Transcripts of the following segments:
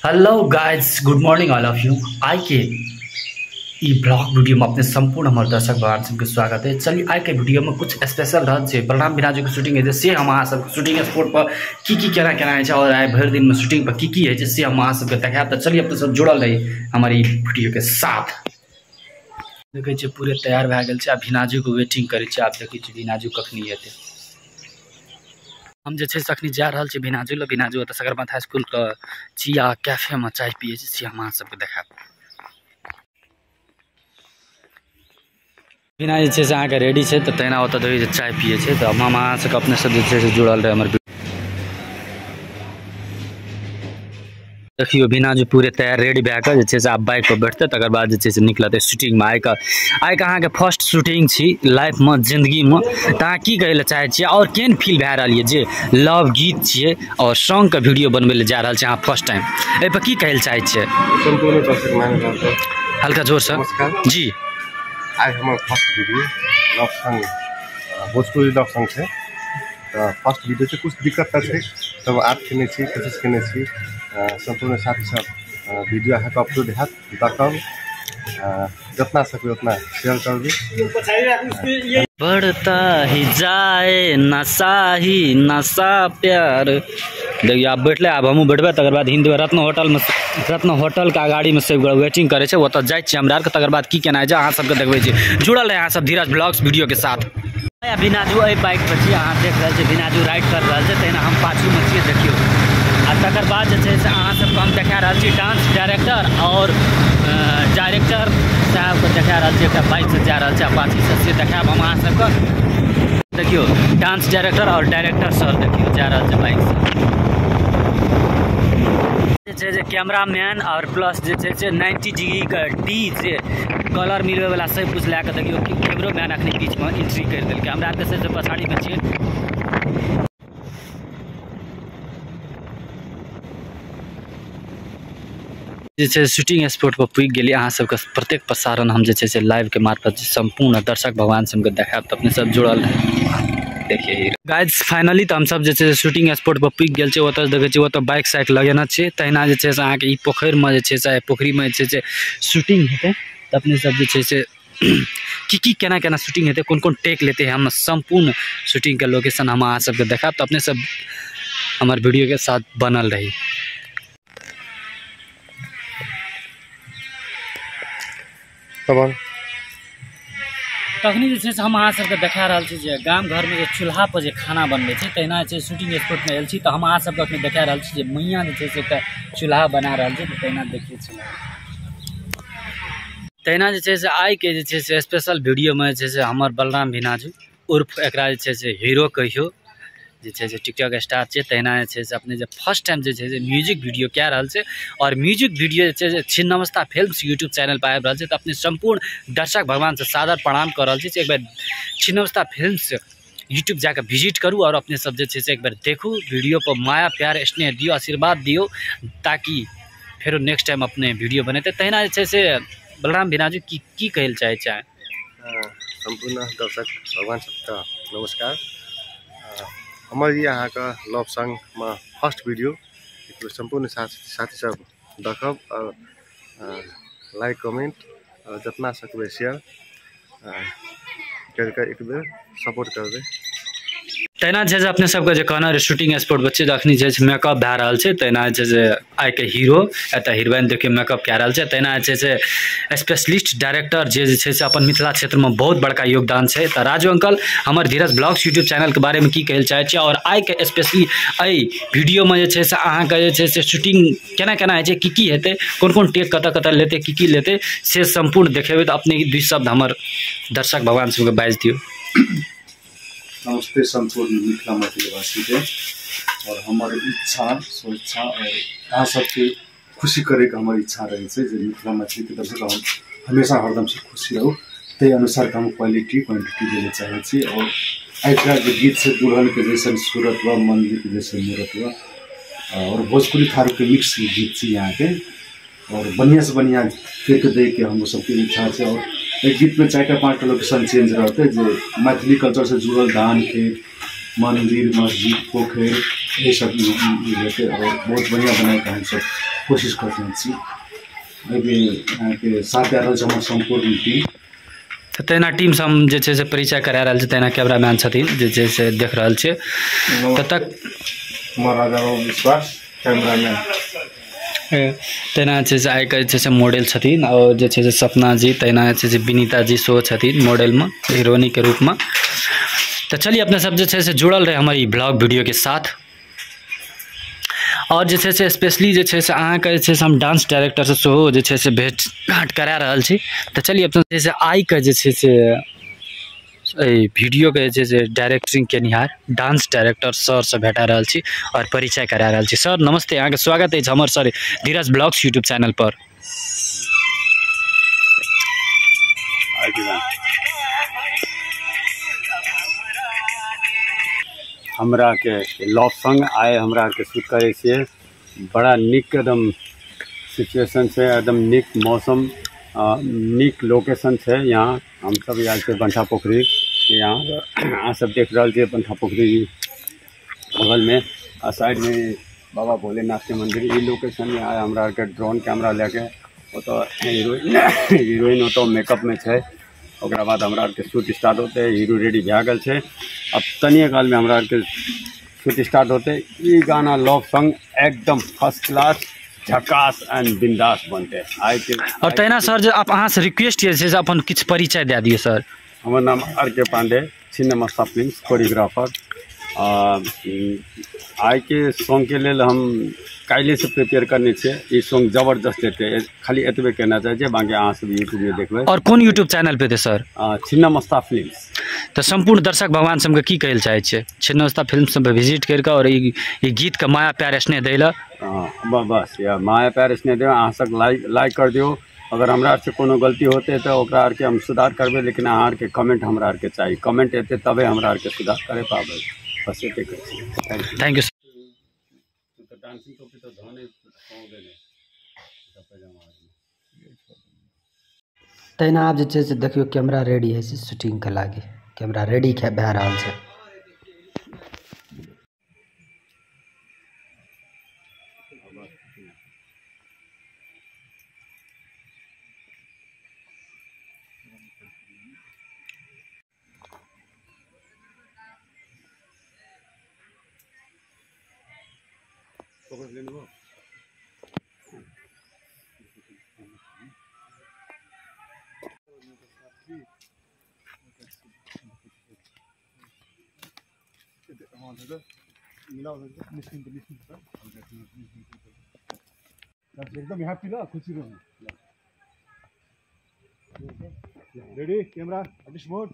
Hello guys, good morning all of you. आई के ई blog video में अपने संपूर्ण हमारे दर्शक भगवान सबके स्वागत है। चलिए आई के वीडियो में कुछ स्पेशल रह छै। बलराम बिराजू के शूटिंग है से हम अहाँ सब शूटिंग स्पॉट पर की की केना केना है और आइ भरि दिन में शूटिंग पर की की है से हम अहाँ सबके देखायब। तो चलिए अपने सब जुड़ल रही हमारी वीडियो के साथ। देखै छियै पूरे तैयार भए गेल छै। आब भिनाजू के वेटिंग करै छियै। आब देखै छियै भिनाजू कखनी एतै। हम जे छै से अखनी जा रहल छी भिनाजू लग। भिनाजू ओतऽ सगरमाथा स्कूल के चिया कैफे में चाय पियै छै, से हम अहाँ सबके देखायब। बिना जे छै से अहाँके रेडी छै तऽ तहिना ओतऽ देखै छै चाय पियै छै। तऽ हम अहाँ सबके अपने सब जे छै से जुड़ल रहै हमर। देखियौ भिनाजू पूरे तैयार रेडी भए कऽ जे छै से आब बाइक पर बैठतै, तकर बाद जे छै से निकलतै शूटिंगमे। आइके अहाँके फर्स्ट शूटिंग छी लाइफमे, जिंदगीमे, तऽ अहाँ की कहै लए चाहै छियै और केहन फील भए रहल यऽ जे लव गीत छियै और सॉन्गके वीडियो बनबै लए जा रहल छै अहाँ फर्स्ट टाइम, एहिपर की कहै लए चाहै छियै? हल्का जोरसँ। जी, आइ हमर first video love song, Bhojpuri love song छै। तऽ फर्स्ट वीडियो छै, कुछ दिक्कत तऽ छै, तब आर्ट केने छी, कोशिश केने छी। सम्पूर्ण साथी सब वीडियो अहाँके अपलोड हैत, देखब, जितना सकबै उतना शेयर करबै। बढ़ता ही जाए नशा ही नशा प्यार। देखियौ आब बैठले, आब हमहूँ बैठबै, तकर बाद हिंद रत्न होटल में, रत्न होटल के अगाड़ी में सब वेटिंग करै छै, ओतऽ जाइ छियै हमरा आरके। तकर बाद की केना छै अहाँ सबके देखबै छी। जुड़ल रहै अहाँ सब धीरज ब्लॉग्स वीडियो के साथ। भिनाजू एहि बाइक पर छी, अहाँ देख रहल छी भिनाजू राइड कर रहल छै, तहिना हम पाछूमे छियै। देखियौ आ तकर बाद जे छै से अहाँ सबके हम देखा रहल छी डांस डायरेक्टर और डायरेक्टर साहबके देखा रहल छी। एकटा बाइकसँ जा रहल छै अपाचीसँ, से देखायब हम अहाँ सबके। देखियौ डांस डायरेक्टर और डायरेक्टर सर देखियौ जा रहल छै बाइकसँ। जे छै से कैमरामैन और प्लस जे छै से 90 डिग्रीके डी जे कलर मिलबैवला सब कुछ लए कऽ देखियौ कि कैमरोमैन अखनी बीचमे एंट्री करि देलकै। हमरा आरके से पछाड़ीमे छियै। जे छै शूटिंग स्पॉट पर पुगि गेलियै। अहाँ सबके प्रत्येक प्रसारण हम जे छै से लाइव के मार्फत सम्पूर्ण दर्शक भगवान सबके देखायब, तऽ अपने सब जुड़ल देखिए। गाइज फाइनली तऽ हमसब जे छै शूटिंग स्पॉट पर पुगि गेल छै। ओतऽ देखै छियै ओतऽ बाइक साइक लगेने छै। तहिना जे छै से अहाँके ई पोखरिमे जे छै से पोखरिमे जे छै से शूटिंग हेतै। तऽ अपने सब जे छै से की की केना केना शूटिंग हेतै, कोन कोन टेक लेतै, हम सम्पूर्ण शूटिंगके लोकेशन हम अहाँ सबके देखायब। तऽ अपने सब हमर वीडियोके साथ बनल रही। तखनी जे छै से हम अहाँ सबके देखा रहल छी जे गाम घरमे जे चूल्हा पर जे खाना बनबै छै, तहिना जे छै शूटिंग स्पॉटमे आयल छी। तऽ हम अहाँ सबके अखनी देखा रहल छी जे मैया जे छै से एकटा चूल्हा बना रहल छै। तऽ तहिना देखिए चूल्हा। तहिना जे छै से आइके जे छै से स्पेशल वीडियोमे जे छै से हमर बलराम भिनाजू उर्फ एकरा जे छै से हीरो कहियौ जे छै से टिकटॉक स्टार छै। तहिना जे छै से अपने जे फर्स्ट टाइम जे छै से म्यूजिक वीडियो कए रहल छै और म्यूजिक वीडियो जे छै से छिन्नमस्ता फिल्म्स यूट्यूब चैनल पर आबि रहल छै। तऽ अपने सम्पूर्ण दर्शक भगवानसँ सादर प्रणाम कऽ रहल छी। एक बेर छिन्नमस्ता फिल्म्स यूट्यूब जाकऽ विजिट करू और अपने सब जे छै से एक बेर देखू, वीडियो पर माया प्यार स्नेह दियौ, आशीर्वाद दियौ, ताकि फेरो नेक्स्ट टाइम अपने वीडियो बनेतै। तहिना जे छै से बलराम भिनाजू की की कहै लए चाहै छै? सम्पूर्ण दर्शक भगवान सबके नमस्कार। हमर ई अहाँके लव सॉन्गमे फर्स्ट वीडियो सम्पूर्ण साथी सब देखब और लाइक कमेंट और जितना सकबै शेयर करिके एक बेर सपोर्ट करबै। तहिना जे अपने सबके जे कहना रहै शूटिंग स्पॉट पर छै, अखनी जे छै मेकअप भए रहल छै। तहिना जे छै से आइके हीरो एतऽ हीरोइन देखियौ मेकअप कए रहल छै। तहिना जे छै से स्पेशलिस्ट डायरेक्टर जे छै से अपन मिथिला क्षेत्रमे बहुत बड़का योगदान छै। तऽ राजू अंकल हमर धीरज ब्लॉग्स यूट्यूब चैनलके बारेमे की कहै लए चाहै छियै और आइके स्पेशली एहि वीडियोमे जे छै से अहाँके जे छै से शूटिंग केना केना होइ छै, की की हेतै, कोन कोन टेक कतऽ कतऽ लेतै, की की लेतै, से सम्पूर्ण देखेबै। तऽ अपने दुइ शब्द हमर दर्शक भगवान सबके बाजि दियौ। नमस्ते सम्पूर्ण मिथिला मैथिलीवासीके। और हमर इच्छा स्वेच्छा और अहाँ सबके खुशी करैके हमर इच्छा रहै छै जे मिथिला मैथिलीके दर्शक हम हमेशा हरदम से खुशी रहू, ताहि अनुसारके हम क्वालिटी क्वान्टिटी दै लए चाहै छी। और आइकाल्हि जे गीत छै दुल्हनके जैसन सूरत बा, मन्दिरके जैसन मूरत बा, और भोजपुरी थारूके मिक्स गीत छै यहाँके, और बढ़िआँ से बढ़िआँ करिके दैके हमरो सबके इच्छा छै। और एक गीतमे 4-5 लोकेशन चेंज रहतै जे मैथिली कल्चरसँ जुड़ल धान खेत मंदिर मस्जिद पोखरि ये सब हेतै और बहुत बढ़िया बनाके हमसब कोशिश करने छी। एहिमे अहाँके साथ दए रहल छै हमर सम्पूर्ण टीम। तऽ तहिना टीम से हम जे छै से परिचय करा रहल छी, तहिना कैमरामैन छथिन जे छै से देख रहल छियै। तब तक राजा बाबू विश्वास कैमरामैन। तहिना जे छै से आइके जे छै से मॉडल छथिन और जे छै से सपना जी, तहिना जे छै से विनीता जी सेहो छथिन मॉडलमे हीरोइनीके रूपमे। तऽ चलिए अपने सब जे छै से जुड़ल रहे हमर ई ब्लॉग वीडियो के साथ। और जे छै से स्पेशली जे छै से अहाँके जे छै से हम डांस डायरेक्टरसँ सेहो जे छै से भेँट घाँट करा रहल छी। तऽ चलिए अपने जे छै से आइके जे छै से एहि वीडियोके जे छै से डायरेक्टिंग केनिहार डांस डायरेक्टर सरसँ भेटा रहल छी और परिचय करा रहल छी। सर नमस्ते, अहाँके स्वागत अछि हमर सर धीरज ब्लॉग्स यूट्यूब चैनल पर। हमरा के लव सॉन्ग आइ हमरा के शूट करै छियै। बड़ा नीक एकदम सिचुएशन छै, एकदम नीक मौसम, नीक लोकेशन छै। यहाँ हम सब आयल छियै बंठा पोखरी। यहाँ अहाँ सब देख रहल छियै बंठा पोखरी बगलमे आ साइडमे बाबा भोलेनाथके मंदिर। ई लोकेशन में आइ हमरा आरके ड्रोन कैमरा लए के ओतऽ हीरोइन ओतऽ मेकअपमे छै। ओकरा बाद हमरा आरके शूट स्टार्ट होतै। हीरो रेडी भए गेल छै, अब तनिए कालमे हमरा आरके शूट स्टार्ट होतै। ई गाना लव सॉन्ग एकदम फर्स्ट क्लास झकास एंड बिंदास बनतै आइके। और तहिना सर जे आप अहाँसँ रिक्वेस्ट जे छै से अपन किछु परिचय दए दियौ सर। हमर नाम आर के पांडे, छिन्नमस्ता फिल्म्स कोरियोग्राफर। आइके सॉन्गके लेल हम काल्हिसँ प्रिपेयर करने छियै। ई सॉन्ग जबरदस्त हेतै, खाली एतबे कहना चाहै छियै, बाँकी अहाँ सब यूट्यूबमे देखबै। और कोन यूट्यूब चैनल पे हेतै सर? छिन्नमस्ता फिल्म्स। तऽ सम्पूर्ण दर्शक भगवान सबके की कहै लए चाहै छियै? छिन्नमस्ता फिल्म सब पे विजिट करि कऽ और ई गीतके माया प्यार स्नेह दै लए। हाँ, बस या माया प्यार स्नेह दियौ। अहाँ सब लाइक कर दियौ। अगर हमरा आरसँ कोनो गलती होतै तऽ ओकरा आरके हम सुधार करबै, लेकिन अहाँ आरके कमेंट हमरा आरके चाही। कमेंट एतै तबे हमरा आरके सुधार करे पाबै। बस एते कहै छी। Thank you. Thank you. तऽ डांसिंग टोपी तऽ धने पाओ गेलै। तहिना आब जे छै से देखियौ कैमरा रेडी होइ छै शूटिंगके लागी, कैमरा रेडी भए रहल छै। एकदम हैप्पी ल, खुशी रहू। Ready camera artist mode.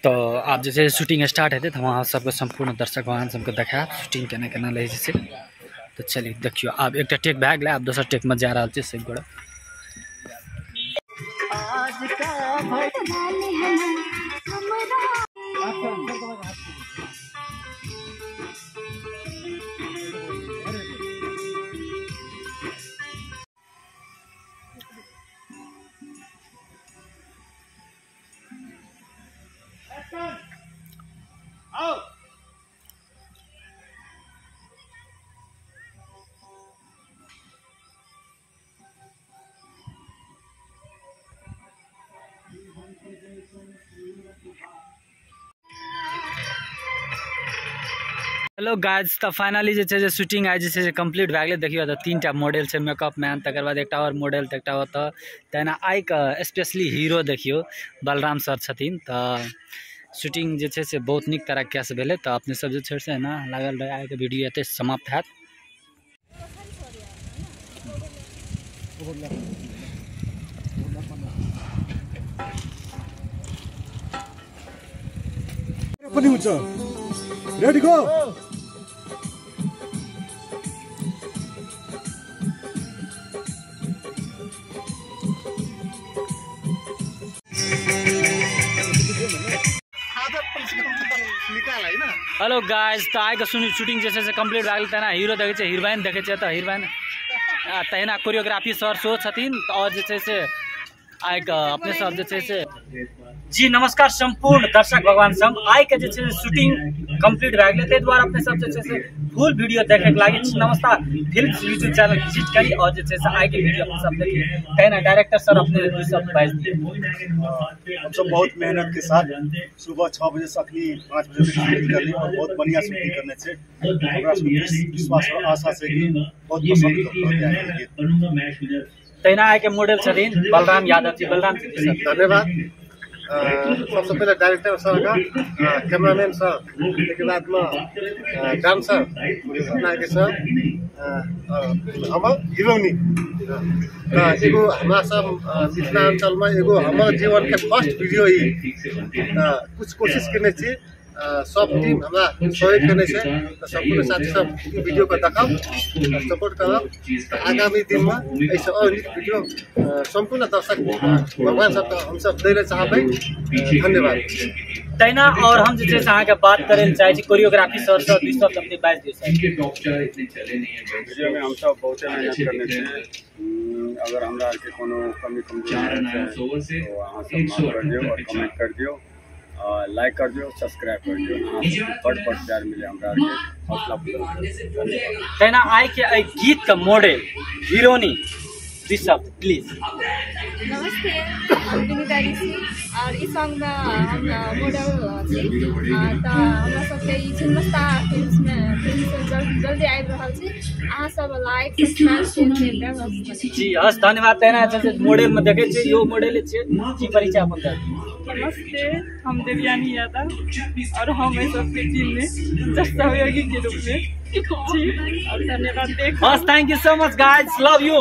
तऽ आब जे छै शूटिंग स्टार्ट हेतै तऽ हम अहाँ सबके सम्पूर्ण दर्शक भगवान सबके देखायब शूटिंग केना केना रहै छै से। तऽ चलिए देखियौ आब एकटा टेक भए गेलै, आब दोसर टेकमे जा रहल छै सब गोटा। हेलो गाइज, तऽ फाइनली जे छै से शूटिंग आइ जे छै से कम्प्लीट भए गेलै। देखियौ तऽ 3टा मॉडल छै, मेकअप मैन, तकर बाद एकटा आओर मॉडल, तऽ एकटा ओतऽ। तहिना आइके स्पेशली हीरो देखियौ बलराम सर छथिन। तऽ शूटिंग जे छै से बहुत नीक तरीकासँ भेलै। तऽ अपने सब जे छै से एना लागल रहै। आइके वीडियो एतै समाप्त हैत। पनि हुन्छ। Ready go. Hello guys, तऽ आइके शूटिंग जे छै से कम्प्लीट भए गेल। तहिना हीरो देखै छै, हीरोइन देखै छै, तऽ हीरोइन तहिना कोरियोग्राफी सर सेहो छथिन। आओर जे छै से आइके अपने सब जे छै से जी नमस्कार संपूर्ण दर्शक भगवान संग आइ के जे छै शूटिंग कंप्लीट भए गेलै, ताहि दुआरे अपने सब जे छै से फुल वीडियो देखे के लागी Chhinnamasta film YouTube channel visit करी और जे छै से आइ के वीडियो अपने सब देखी। तहिना डायरेक्टर सर अपने दू शब्द बाजि दिए। हम सब बहुत मेहनत के साथ सुबह 6 बजे से अखनी 5 बजे तक शूटिंग करली और बहुत बढ़िया शूटिंग करने छै। हमरा सबके विश्वास और आशा छै कि बहुत पसंद करतै। तहिना आइ के मॉडल छथिन बलराम यादव जी। बलराम जी सर धन्यवाद। सबसे पहले डायरेक्टर सर का, कैमरामैन सर, एक बाद में डांसर अपना के सर, हमर हीरोनी एगो हमरा सब मिथिलांचल में एगो हमर जीवन के फर्स्ट वीडियो ही कुछ कोशिश केने छी। सब टीम हमरा सहयोग केने छै, सम्पूर्ण साथी सब वीडियो के देखब, सपोर्ट करब। आगामी दिन में एहिसँ और नीक वीडियो सम्पूर्ण दर्शक भगवान सबके हमसब दै लए चाहबै। धन्यवाद। तहिना और हम जे छै से अहाँके बात करै लए चाहै छी कोरियोग्राफी सर सँ, दू शब्द अपने बाजि दियौ सर। वीडियो में हम सब बहुते मेहनत करने छियै। अगर हमरा आरके कोनो कमी कमजोरी छै तो अहाँ सब माफ कर दियौ और कमेंट कर दियौ, लाइक कर दियौ, सब्सक्राइब कर दियौ। अहाँ बड़ बड़ प्यार मिले हमरा आरके, हौसला बुलंद। तहिना आइ के एहि गीत के मॉडल हीरोनी दू शब्द प्लीज। नमस्ते, हम विनीता ऋषि और इस सॉन्ग में हम मॉडल छी। तऽ हमरा सबके ई छिन्नमस्ता फिल्ममे फिल्म जल्दी आबि रहल छी। अहाँ सब लाइक सब्सक्राइब शेयर करब। जी हस धन्यवाद। तहिना जे छै मॉडल में देखै छियै इहो मॉडल छियै। जी परिचय अपन दऽ दियौ। नमस्ते, हम देवयानी यादव और हम एहि सबके टीम में सहयोगी के रूप में जी और धन्यवाद। बस thank you so much guys, love you.